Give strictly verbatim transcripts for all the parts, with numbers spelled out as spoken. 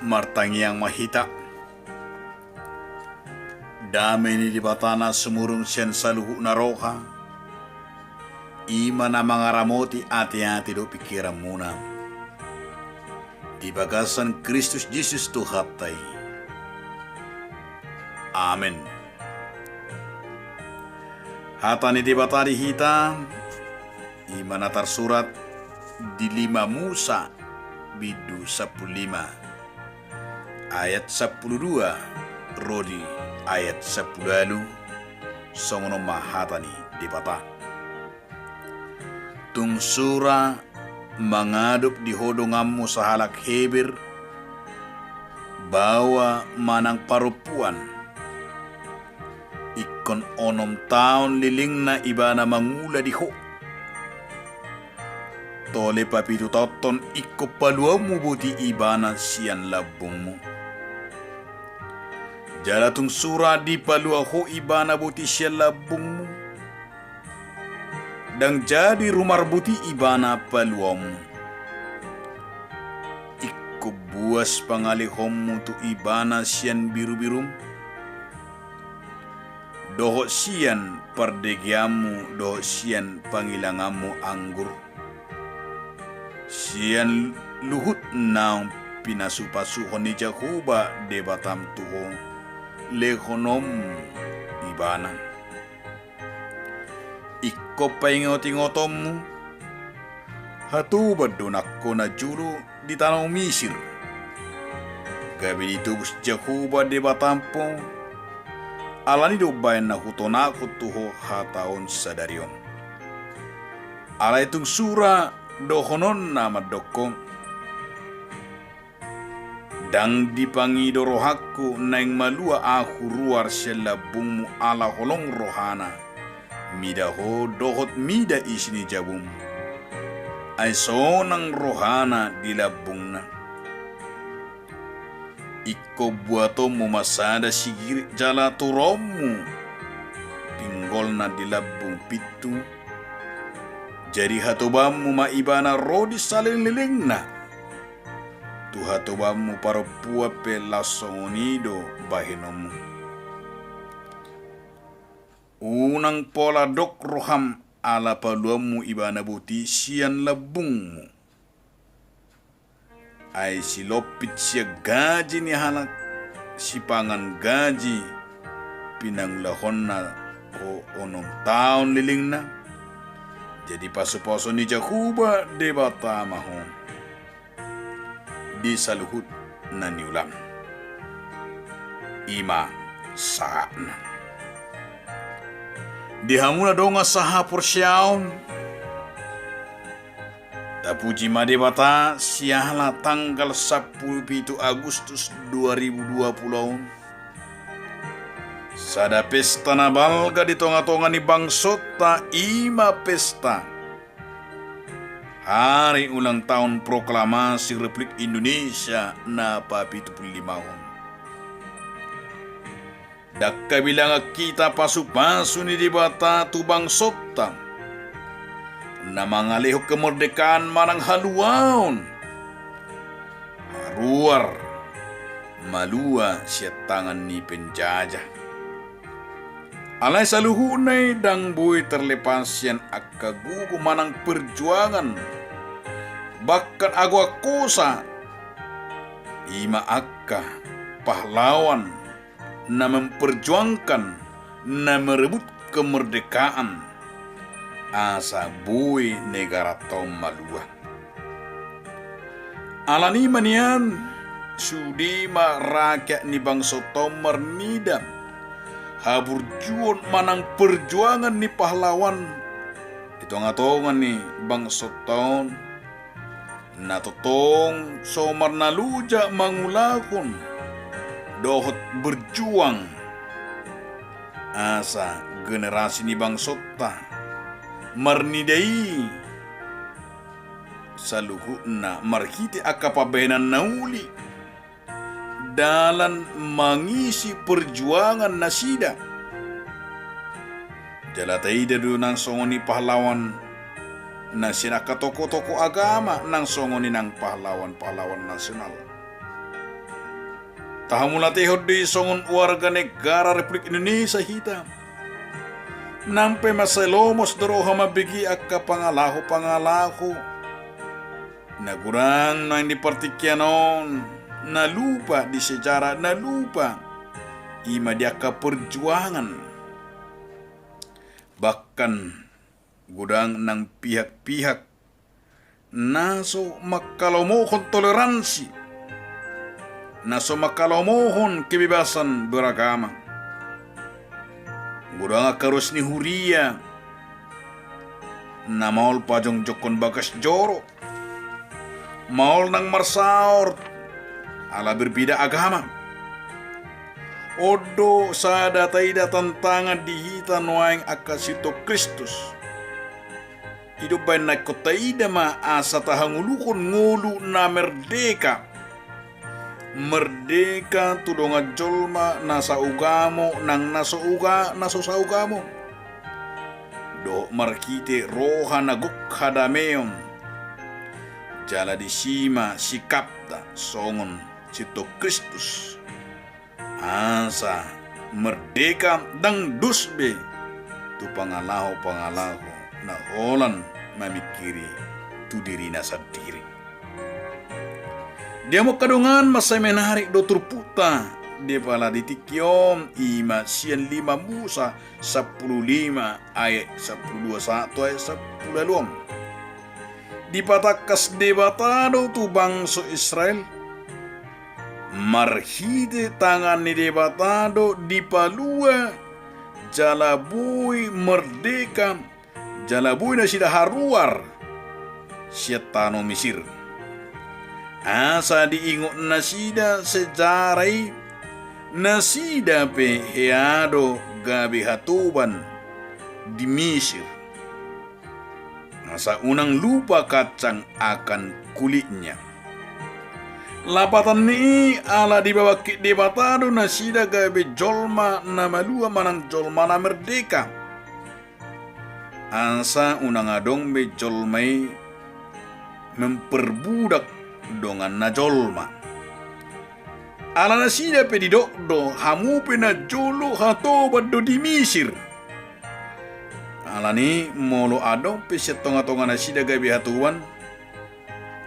Martangiang ma hita. Dame ni Debata na sumurung sian saluhutna roha, i ma na mangaramoti ateate dohot pingkiranmuna di bagasan Kristus Jesus Tuhanta i. Amen. Hata ni Debata di hita, i ma na tarsurat di lima Musa bindu sampulu lima, ayat sampulu dua ro di ayat sampulu ualu. Songon on ma hata ni Debata. Tung sura mangadopi ho donganmu sahalak Heber, baoa manang parompuan, ingkon onom taon lelengna ibana mangula di ho. Tole papitu taonhon ingkon paluaonmu boti ibana sian lambungmu. Jala tung sura dipalua ho ibana boti sian lambungmu, ndang jadi rumarboti ibana paluaonmu. Ingkon buas pangalehonmu tu ibana sian birubirum, dohot sian pardegeanmu, dohot sian pangilanganmu anggur. Sian luhut naung pinasupasuhon ni Jahowa Debatam tu ho, lehononmu ibana. Ingkon paingotingotonmu, hatoban do nang ho najolo di tano Misir, gabe ditobus Jahowa Debatam ho, alani do umbahen na hutonahon tu ho hata on sadari on. Alai tung sura dohononna mandok ho: Ndang dipangido rohangku naeng malua ahu ruar sian lambungmu ala holong rohana mida ho dohot mida isi ni jabum. Ai sonang rohana di lambungna. Ingkon buatonmu ma sada sigirik jala turaonmu pinggolna di lambung pintu. Jadi hatobanmu ma ibana ro di saleleng lelengna. Tu hatobanmu parompuan pe laos songon i do bahenonmu. Unang pola dok roham ala paluaonmu ibana boti sian lambungmu. Ai silompit sian gaji ni halak, sipangan gaji pinangulahonna ho onom taon lelengna. Jadi pasupasu ni Jahowa Debata ma ho di saluhut na niulam. I ma sahatna. Di hamu na dongan sahaporseaon, tapuji ma Debata siala tanggal sampulu pitu Agustus dua ribu dua puluh on, sada pesta na balga di tongatonga ni bangsonta, i ma pesta hari ulang tahun proklamasi Republik Indonesia na papitu pulu lima on. Ndang habilangan hita pasupasu ni Debata tu bangsonta na mangalehon kemerdekaan manang haluaon haruar malua sian tangan ni penjajah. Alai saluhutna i ndang boi terlepas sian angka gogo manang perjuangan, bahkan agoan hosa, i ma angka pahlawan na memperjuangkan, na merebut kemerdekaan, asa boi negaranta on malua. Alani i ma nian, sude ma rakyat ni bangsonta on marnida haburjuon manang perjuangan ni pahlawan di tongatonga ni bangsonta on, na tongtong so marnaloja mangulahon dohot berjuang, asa generasi ni bangsonta marnida i saluhutna marhite angka pambahenan na uli dalan mangisi perjuangan nasida. Jala taida do nang songon i pahlawan na sian angka tokoh-tokoh agama, nang songon i nang pahlawan-pahlawan nasional. Tahamulatehon do i songon warga negara Republik Indonesia hita. Nang pe mansai lomos do roha mambege angka pangalaho-pangalaho na godang naeng di partingkian on, na lupa di sejarah, na lupa ima di angka perjuangan. Bahkan godang nang pihak-pihak na so manghalomohon toleransi, na so manghalomohon kebebasan beragama. Godang angka ruas ni huria na maol pajongjongkon bagas joro, maol nang marsaor ala berbeda agama. On do sada taida tantangan di hita nuaeng angka sihuthon Kristus. I do umbahen na ingkon taida ma asa tahangoluhon ngolu na merdeka. Merdeka tu dongan jolma na saugamo nang na so uga-, na so saugamo. Dohot marhite roha na gok hadameon. Jala disi ma sikapta songon sihuthon Kristus. Asa merdeka ndang dos be tu pangalaho-pangalaho na holan mamingkiri tu dirina sandiri. Di hamu angka dongan, mansai menarik do turpukta di apala di tingki on, ima sian lima Musa sampulu lima ayat sampulu dua sahat tu ayat sampulu ualu on. Dipatangkas Debata do tu bangso Israel. Marhite tangan ni Debata do dipalua jala boi merdeka, jala boi nasida haruar sian tano Misir. Asa diingot nasida sejarah i, nasida pe hea do gabe hatoban di Misir. Asa unang lupa kacang akan kulitnya. Lapatan ni i, ala dibabangkit Debata do nasida gabe jolma na malua manang jolma na merdeka. Asa unang adong be jolma i memperbudak donganna jolma. Ala nasida pe didok do, hamu pe najolo hatoban do di Misir. Alani molo adong pe sian tonga-tonga nasida gabe hatoban,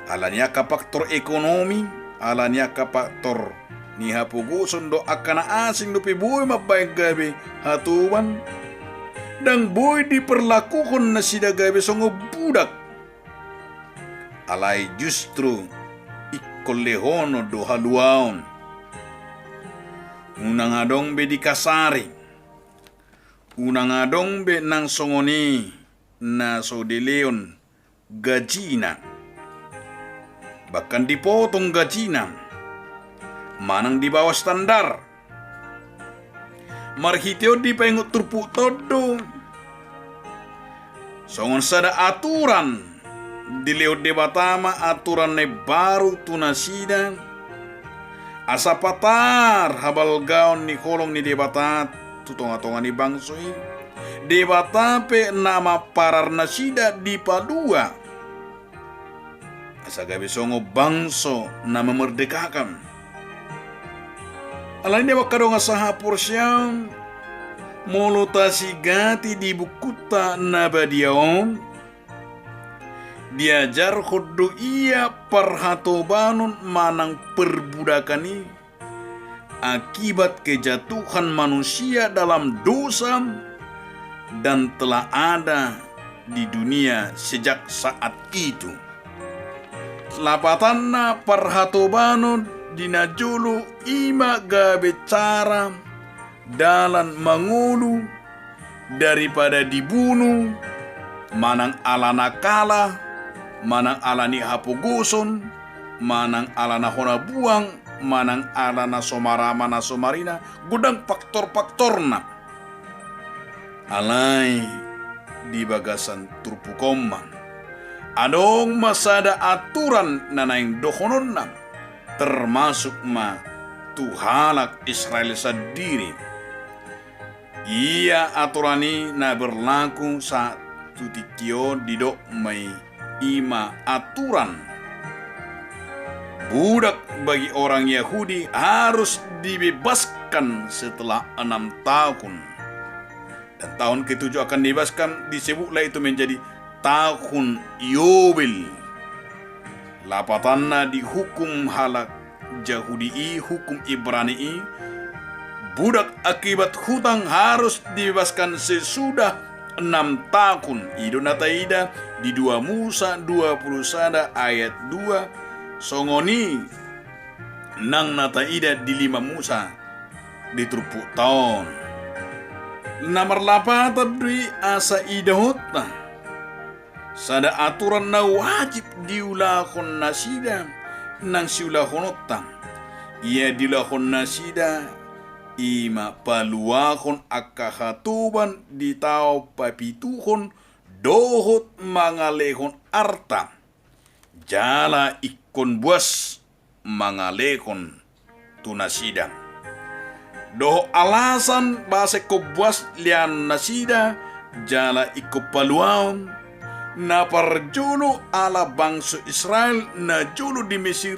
alani angka faktor ekonomi, alani angka faktor ni hapogoson dohot angka na asing dope boi mambahen gabe hatoban, ndang boi diperlakuhon nasida gabe songon budak. Alai justru ingkon lehonon do haluaon. Unang adong be dikasari. Unang adong be nang songon i na so dilehon gajina. Bahkan dipotong gajina manang di bawah standar. Marhite on dipaingot turpukta on do songon sada aturan. Dilehon Debata ma aturan na imbaru tu nasida, asa patar habalgaon ni holong ni Debata tu tonga-tonga ni bangso i. Debata pe na mamparar nasida dipalua, asa gabe songon bangso na memerdekakan. Alani i, angka dongan sahaporseaon, molo tasigati di bukunta na badia on, diajarhon do ia parhatobanon manang perbudakan i akibat kejatuhan manusia dalam dosa dan telah ada di dunia sejak saat itu. Lapatanna, parhatobanon di najolo i ma gabe cara, dalan mangolu, daripada dibunu, manang ala na kalah, manang ala ni hapogoson, manang ala na hona buang, manang ala na so marama na so marina, godang faktor-faktorna. Alai di bagasan turpuk on ma adong ma sada aturan na naeng dohononna, termasuk ma tu halak Israel sandiri. Ia aturan i na berlaku sahat tu tingki on, didok ma i, i ma aturan Budak bagi orang Yahudi harus dibebaskan setelah enam tahun. Dan tahun ketujuh akan dibebaskan, disebutlah itu menjadi tahun Yobel. Lapatanna di hukum halak Jahudi i, hukum Ibrani i, budak akibat hutang harus dibebaskan sesudah enam tahun. I do na taida di dua Musa dua puluh sada ayat dua, songon i nang na taida di lima Musa di turpukta on. Na marlapatan do i asa idaonta sada aturan na wajib diulahon nasida nang siulahononta. Ia diulahon nasida i ma paluahon angka hatoban di taon papituhon dohot mangalehon arta, jala ingkon buas mangalehon tu nasida. Dohot alasan bahasa ingkon buas lean nasida jala ingkon paluahon, na parjolo ala bangso Israel na jolo di Mesir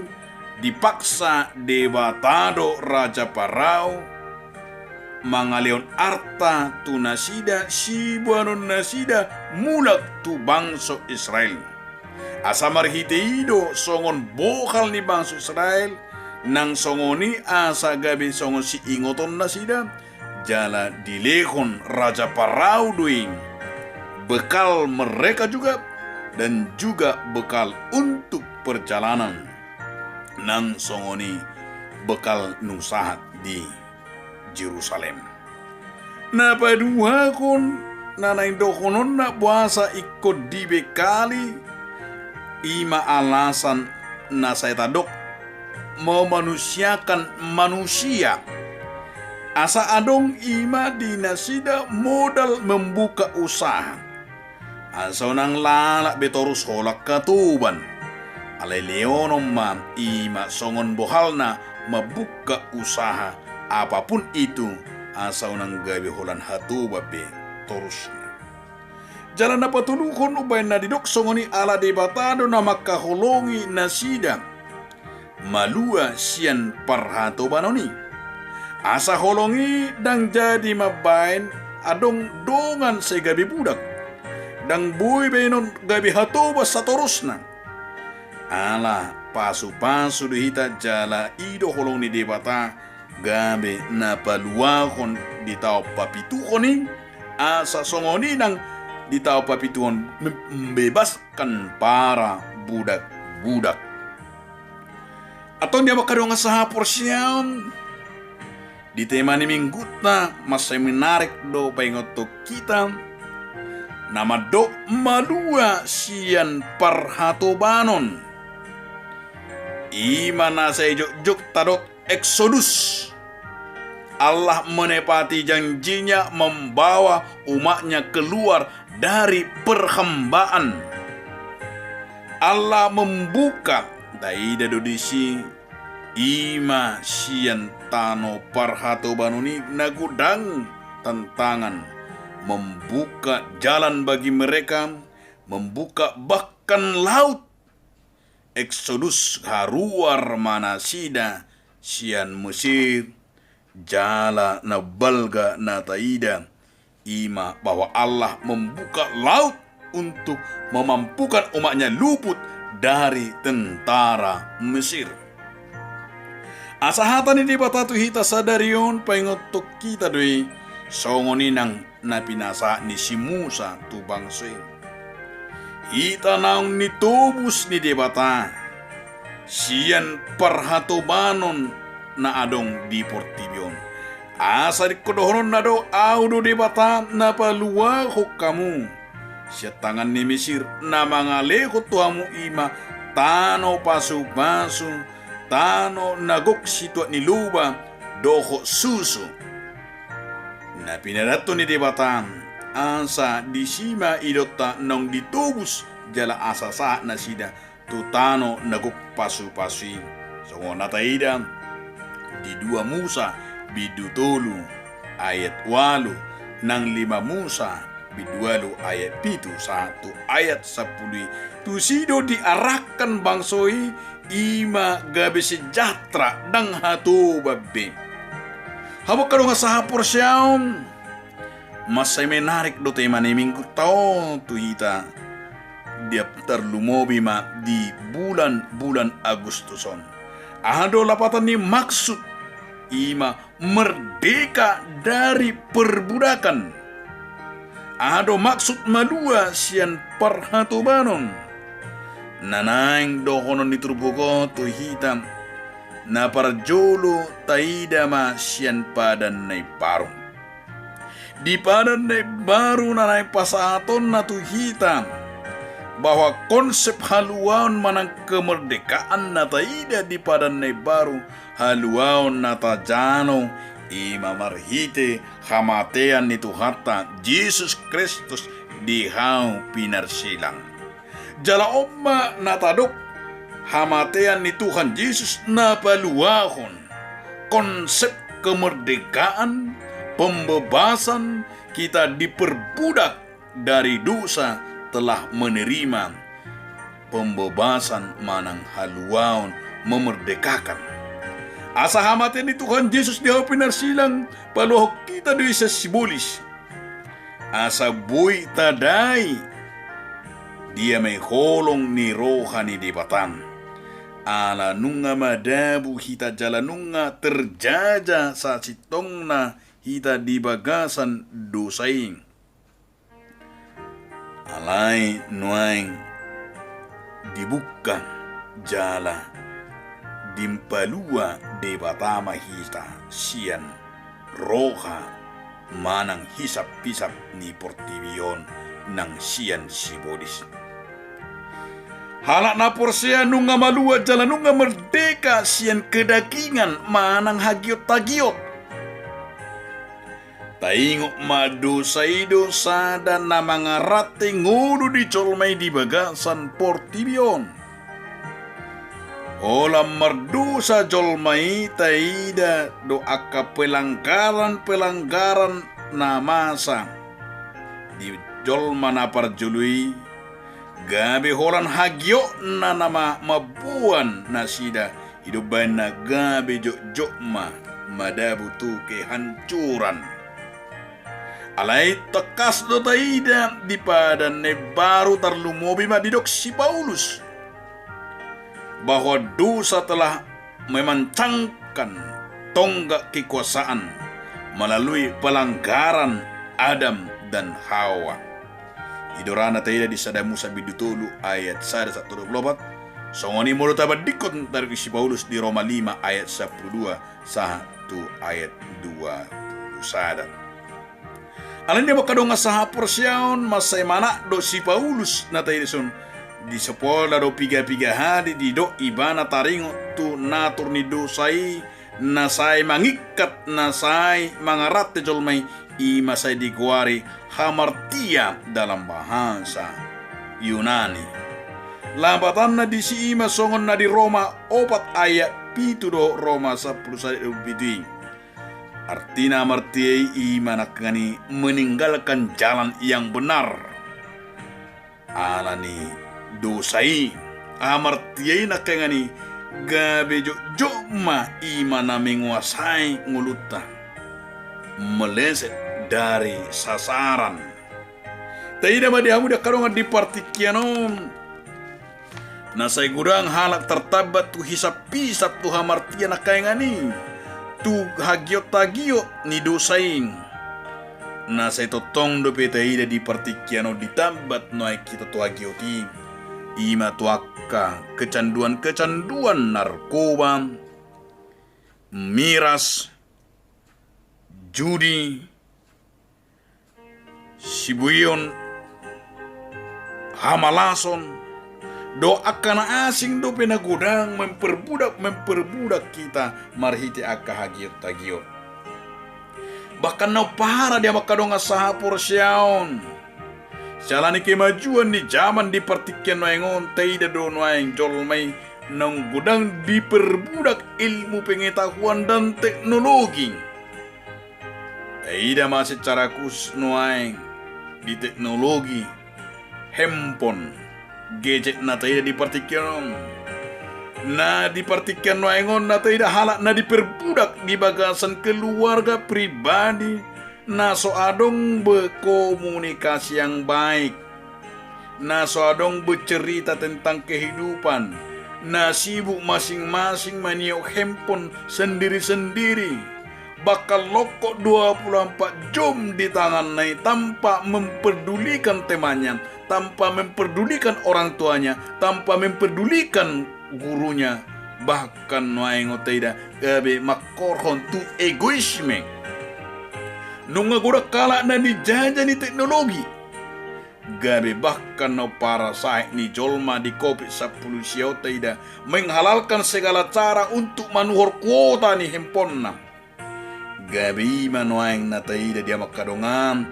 dipaksa Debata do raja Parao mangalehon arta tu nasida siboanon nasida mulak tu bangso Israel. Asa marhite i do songon bohal ni bangso Israel, nang songon i asa gabe songon siingoton nasida, jala dilehon raja Parao do i bekal mereka juga, dan juga bekal untuk perjalanan, nang songon i bekal nunga sahat di Jerusalem. Na paduahon, na naeng dohononna boasa ingkon dibekali, i ma alasan na sai tadok, memanusiakan manusia. Asa adong i ma di nasida modal membuka usaha. Asa unang lalap be torus holan hatoban. Alai lehonon ma i ma songon bohalna mambuka usaha apapun itu, asa unang gabe holan hatoban be torusna. Jala na patoluhon umbahen na didok songon i ala Debata do na mangkaholongi nasida malua sian parhatobanon i. Asa holong i ndang jadi mambahen adong dongan sai gabe budak. Ndang boi bahenon gabe hatoban satorusna. Ala pasupasu do hita jala i do holong ni Debata gabe na paluahon di taon papituhon i, asa songon i nang di taon papituhon mem-, membebas kan para budak-budak. Antong di angka dongan sahaporseaon, di tema ni minggunta mansai menarik do paingothon hita na mandok malua sian parhatobanon. I ma na sai jotjot tadok Exodus. Allah menepati janji-Nya membawa umat-Nya keluar dari perhambaan. Allah membuka, taida do disi, i ma sian tano parhatobanon i na godang tantangan, membuka jalan bagi mereka, membuka bahkan laut. Exodus, haruar ma nasida sian Mesir, jala na balga na taida, i ma bahwa Allah membuka laut untuk memampukan umat-Nya luput dari tentara Mesir. Asa hata ni Debata tu hita sadari on paingothon hita do i, songon i nang na pinasahat ni si Musa tu bangso i. Hita naung nitobus ni Debata sian parhatobanon na adong di portibi on. Asa ingkon dohononna do, Ahu do Debata na paluahon hamu sian tangan ni Mesir, na mangalehon tu hamu i ma tano pasupasu, tano na gok situak ni loba dohot susu. Na pinadathon ni Debata, asa disi ma idaonta naung ditobus jala asa sahat nasida tu tano na gok pasupasu i. Songon na taida di dua Musa bindu tolu ayat ualu, nang lima Musa bindu ualu ayat pitu sahat tu ayat sampulu i. Tusi do diarahkan bangso i i ma gabe sejahtera, ndang hatoban be. Hamu angka dongan sahaporseaon, mansai menarik do tema ni minggunta on tu hita, dia tarlumobi ma di bulan-bulan Agustus on. Aha do lapatan ni maksud, i ma merdeka dari perbudakan. Aha do maksud malua sian parhatobanon? Na naeng dohonon ni turpuk on tu hita, na parjolo taida ma sian Padan na Imbaru. Di Padan na Imbaru na naeng pasahatonna tu hita, bahwa konsep haluaon manang kemerdekaan na taida di Padan na Imbaru, haluaon na tajalo, i ma marhite hamatean ni Tuhanta Jesus Kristus di hau pinarsilang. Jala on ma na tadok hamatean ni Tuhan Jesus na paluahon konsep kemerdekaan, pembebasan, kita diperbudak dari dosa telah menerima pembebasan manang haluaon memerdekakan. Asa hamatean ni Tuhan Jesus di hau pinarsilang paluahon hita do i sian sibolis. Asa boi tadai dia ma i holong ni roha ni Debata. Ala nunga madabu hita jala nunga terjaja sasintongna hita di bagasan dosa i. Alai nuaeng dibuka jala dimpalua Debata ma hita sian roha manang hisap-hisap ni portibi on nang sian sibolis. Halak na porsea nunga malua jala nunga merdeka sian kedagingan manang hagiot-hagiot. Taingot ma, dosa i do sada na mangarante ngolu di jolma i di bagasan portibi on. Holan mardosa jolma i, taida do angka pelanggaran-pelanggaran na masa di jolma na parjolo i, gabe holan hagiotna na ma-, mamboan nasida, i do umbahen na gabe jotjot ma madabu tu kehancuran. Alai tangkas do taida di Padan na Imbaru, tarlumobi ma didok si Paulus, bahwa dosa telah memancangkan tonggak kekuasaan melalui pelanggaran Adam dan Hawa. I do ra na taida di Sada Musa bindu tolu ayat sada sahat tu dua pulu opat. Songon i molo tabandingkon, tadok i si Paulus di Roma lima ayat sampulu dua sahat tu ayat dua pulu sada. Alani i, angka dongan sahaporseaon, mansai manat do si Paulus na taida i son. Di sapola do piga-piga hali didok ibana taringot tu natur ni dosa i, na sai mangingkat, na sai mangarante jolma i, i ma sai digoari hamartia dalam bahasa Yunani. Lambatanna disi i ma songon na di Roma opat ayat pitu dohot Roma sampulu sada ayat dua pulu pitu i. Artina hamartia i, i ma nangkaningan i meninggalkan jalan yang benar. Alani dosa i, hamartia i nangkaningan i gabe jotjot ma, i ma na menguasai ngolunta, meleset dari sasaran. Taida ma di hamu di angka dongan di partingkian on, na sai godang halak tartambat tu hisap-hisap, tu hamartia nangkaningan i, tu hagiot-hagiot ni dosa i. Na sai tongtong dope taida di partingkian on ditambat nuaeng hita tu hagiot i, i ma tu angka kecanduan-kecanduan narkoba, miras, judi, sibueon, hamalason, dohot angka na asing dope na godang memperbudak, memperbudak hita marhite angka hagiot-hagiot. Bahkan na umpahara di hamu angka dongan sahaporseaon, siala ni kemajuan ni jaman di partingkian nuaeng on, taida do nuaeng jolma i naung godang diperbudak ilmu pengetahuan dan teknologi. Taida ma secara khusus nuaeng di teknologi, handphone, gadget na taida di partingkian on. Na di partingkian nuaeng on na taida halak na diperbudak di bagasan keluarga pribadi, na so adong be komunikasi yang baik, na so adong be cerita tentang kehidupan, na sibuk masing-masing maniop handphone sendiri-sendiri, bahkan longkot dua puluh empat jam di tanganna i tanpa memperdulikan temannya, tanpa memperdulikan orang tuanya, tanpa memperdulikan gurunya, bahkan nuaeng on taida gabe mangkorhon tu egoisme. Nunga godang halak na dijajah ni teknologi, gabe bahkan na umpara sahit ni jolma di Covid sampulu sia on taida menghalalkan segala cara untuk manuhor kuota ni handphonena. Gabe i ma nuaeng na taida di amang hadongan,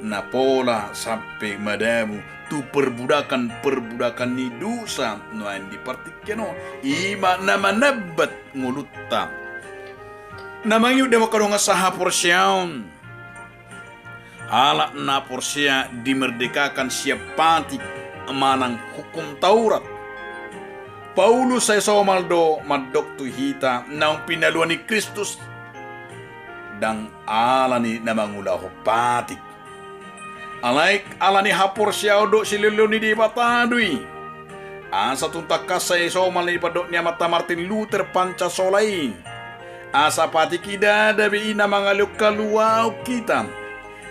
na pola sampe madabu tu perbudakan-perbudakan ni dosa nuaeng di partingkian on, i ma na manambat ngolunta. Na mangihut di amang hadongan sahaporseaon, halak na porsea dimerdekakan sian patik manang hukum Taurat. Paulus sai somal do mandok tu hita naung pinalua ni Kristus, ndang ala ni na mangulahon patik. Alai ala ni haporseaon dohot silehonlehon ni Debata do i. Asa tung tangkas sai somal na dipandok ni amanta Martin Luther Panca Sola i, asa patik i ndada be i na mangalehon haluaon hita.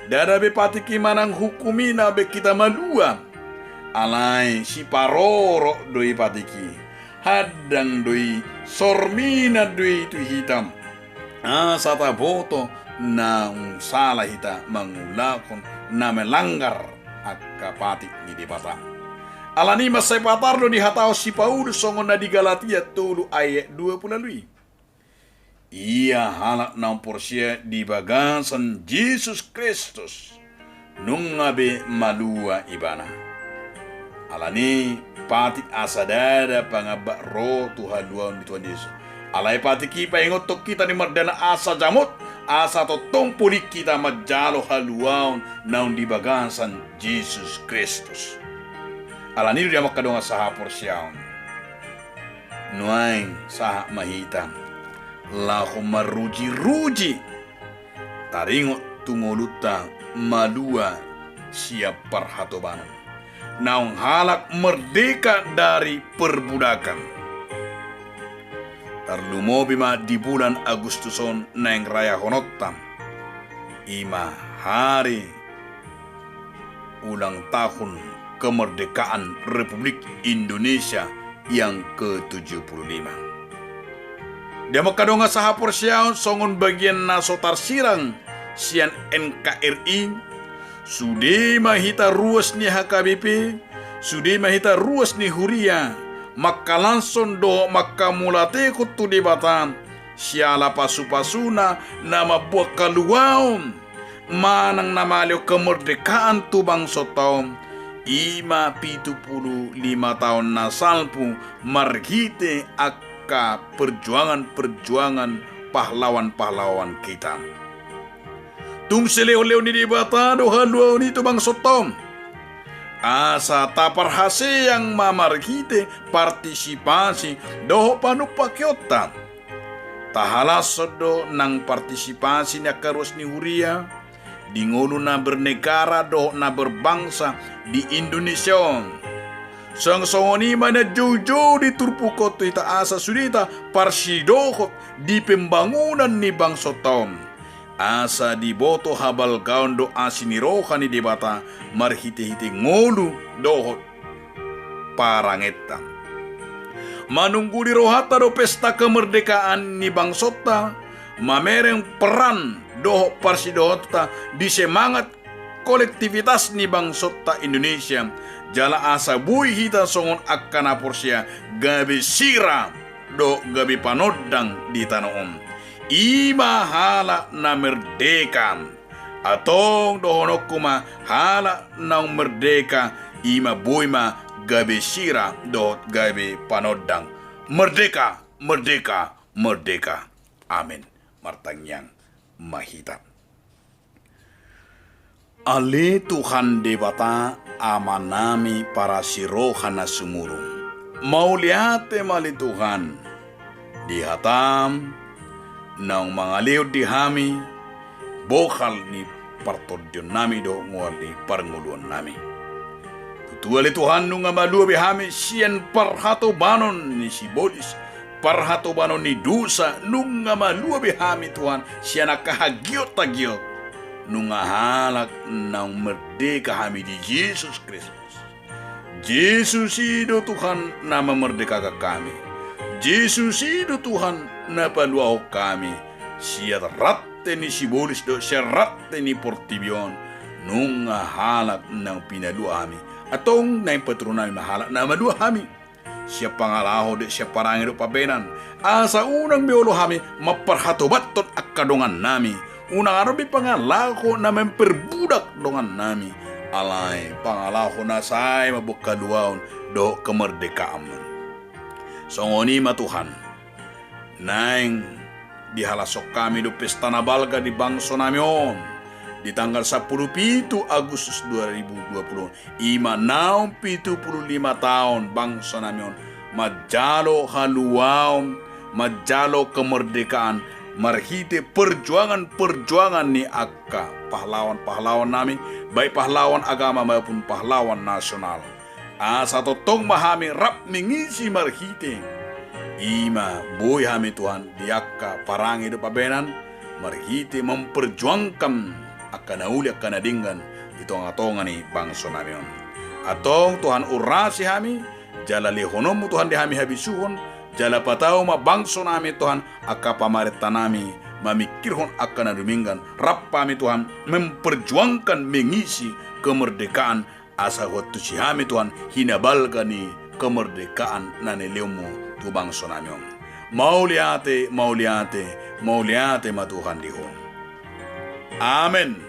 Ndada be patik i manang hukum i na baen hita malua. Alai siparorot do i patik i. Handang do i, sorminan do i tu hita, asa taboto naung sala hita mangulahon na melanggar angka patik ni Debata. Ala ni i mansai patar do dihatahon si Paulus songon na di Galatia tolu ayat dua pulu ualu i. Ia halak naung porsea di bagasan Jesus Kristus nunga be malua ibana. Ala ni i patik asa ndada pangambat ro tu haluaon ni Tuhan Jesus. Alai patik i paingothon hita ni mardana asa jamot, asa tongtong polik hita manjalo haluaon naung di bagasan Jesus Kristus. Ala ni i do di amang hadongan sahaporseaon, nuaeng sahat ma hita laho marujiruji taringot tu ngolunta malua sian parhatobanon, naung halak merdeka dari perbudakan. Tarlumobi ma di bulan Agustus on naeng rayahononta, i ma hari ulang tahun kemerdekaan Republik Indonesia yang ketujuh puluh lima. Di amang hadongan sahaporseaon, songon bagian na so tarsirang sian N K R I, sude ma hita ruas ni H K B P, sude ma hita ruas ni huria, mangkalashon dohot mangkamauliatehon tu Debata, siala pasupasuna na mamboan haluaon manang na mangalehon kemerdekaan tu bangsonta on, i ma pitu pulu lima taon na salpu marhite angka perjuangan-perjuangan pahlawan-pahlawan hita. Tung silehonlehon ni Debata do haluaon i tu bangsonta on. Asa taparhaseang ma marhite partisipasi dohot panumpaheonta. Tahalashon do nang partisipasi ni angka ruas ni huria di ngolu na bernegara dohot na berbangsa di Indonesia on. Songon i ma na joujou di turpuk on tu hita asa sude hita parsidohot di pembangunan ni bangsonta on. Asa diboto habalgaon dohot asi ni roha ni Debata marhitehite ngolu dohot parangenta. Manungguli rohanta do pesta kemerdekaan ni bangsonta, mamereng peran dohot parsidohononta di semangat kolektivitas ni bangsonta Indonesia, jala asa boi hita songon angka na porsea gabe sira dohot gabe panondang di tano on. I ma halak na merdeka. Antong dohononku ma, halak naung merdeka, i ma boi ma gabe sira dohot gabe panondang. Merdeka, merdeka, merdeka. Amen. Martangiang ma hita. Ale Tuhan Debata, Amanami parasi roha na sumurung. Mauliate ma ale Tuhan, di hataM naung mangalehon di hami bohal ni partondionnami dohot mual ni parngoluonnami. Tutu ale Tuhan, nunga malua be hami sian parhatobanon ni sibolis, parhatobanon ni dosa, nunga malua be hami Tuhan sian angka hagiot-hagiot. Nunga halak naung merdeka hami di Jesus Kristus. Jesus i do Tuhan na mamerdekakan hami. Jesus i do Tuhan na paluahon hami sian rante ni sibolis dohot sian rante ni portibi on. Nunga halak naung pinalua hami. Antong naeng paturunami ma halak na malua hami sian pangalaho dohot sian parange dohot pambahenan, asa unang be olo hami mamparhatobathon angka dongannami. Unang adong be pangalaho na memperbudak dongannami. Alai pangalaho na sae mamboan haluaon dohot kemerdekaanMu. Songon i ma Tuhan, naeng dihalashon hami do pesta na balga di bangsonami on di tanggal sampulu pitu Agustus dua ribu dua puluh on. I ma naung pitu pulu lima taon bangsonami on manjalo haluaon, manjalo kemerdekaan marhite perjuangan-perjuangan ni angka pahlawan-pahlawan nami, baik pahlawan agama maupun pahlawan nasional. Asa tongtong ma hami rap mengisi marhite i ma boi hami Tuhan di angka parange dohot pambahenan, marhite memperjuangkan angka na uli angka na denggan di tonga-tonga ni bangsonami on. Antong Tuhan urasi hami, jala lehononMu Tuhan di hami habisuhon, jala patau ma bangsonami Tuhan angka pamarentanami mamingkirhon angka na dumenggan, rap hami Tuhan memperjuangkan mengisi kemerdekaan asa huantusi hami Tuhan hinabalga ni kemerdekaan na nilehonMu tu bangsonami on. Mauliate, mauliate, mauliate ma Tuhan di Ho. Amen.